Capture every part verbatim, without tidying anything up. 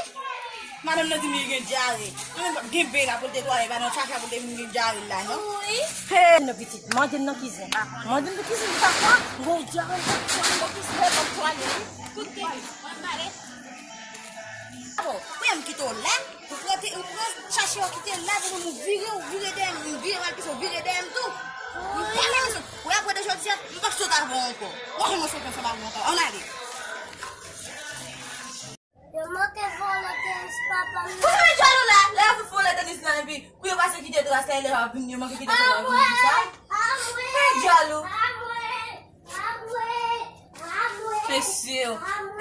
wi. Madanm nan di m li gen dyare. Mwen menm p ap gen bera pou l te twale, pa nan chacha pou l te vin gen dyare la, non. Wi. He, non, pitit, mande m nan kizin. Mande m nan kizin, li pa kwa, mwen gen dyare, li pa kwa, mwen gen kizin, mwen p ap twale, wi. Tout gen, mwen pale. Bon, pou m kite w la, ou pran te, ou pran chache w kite la, pou ou vire, ou vire dèyè m, ou vire mal pise, ou vire dèyè m tou. Ou pale m sot. Ou apre de jodi a, m p ap sot avè w ankò. Ou ap mwen sot ansanm avè w ankò. Ann ale. Yo manke vòlè tenis papa m. Pou sa met djòl ou la? Lè yo fout vòlè tenis lan epi kou yo pase kite tras la, lè yo ap vin, yo manke kite tras la, yo vin di sa. Amwe! Amwe! Met djòl ou. Amwe! Mesye.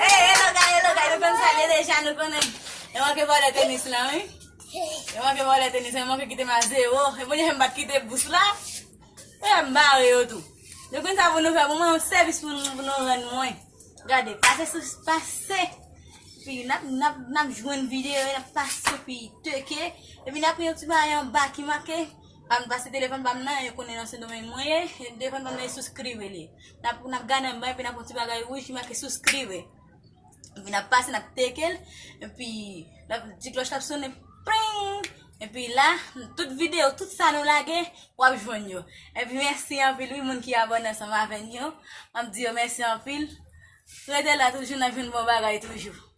Ey, e lògay, e lògay, nou konn sa l ye deja, nou konnen. E manke vòlè tenis lan, wi. E manke vòlè tenis lan, e manke kite m a zewo. E mwen menm m pa t kite bous la. E m bare yo tou. Nou konn sa pou nou fè pou mwen, yon sèvis pou nou, pou nou rann mwen. Gade, pase sou, pase. Epi n ap, n ap, n ap jwenn videyo, n ap pase epi teke. Epi n ap yon ti bagay anba ki make. Pa m pase telefòn pa m nan, yo konnen nan Sendomeng mwen ye. Telefòn pa m nan, e sou skrive li. N ap, n ap gade anba, epi n ap yon ti bagay wouj ki make sou skrive. Epi n ap pase, n ap teke l. Epi, l ap, ti klòch la ap sonnen, pring! Epi la, tout videyo, tout sa nou lage, w ap jwenn yo. Epi mèsi anpil, wi, moun ki abòne ansanm avè n yo. M ap di yo mèsi anpil. Rete la toujou, n ap jwenn bon bagay toujou.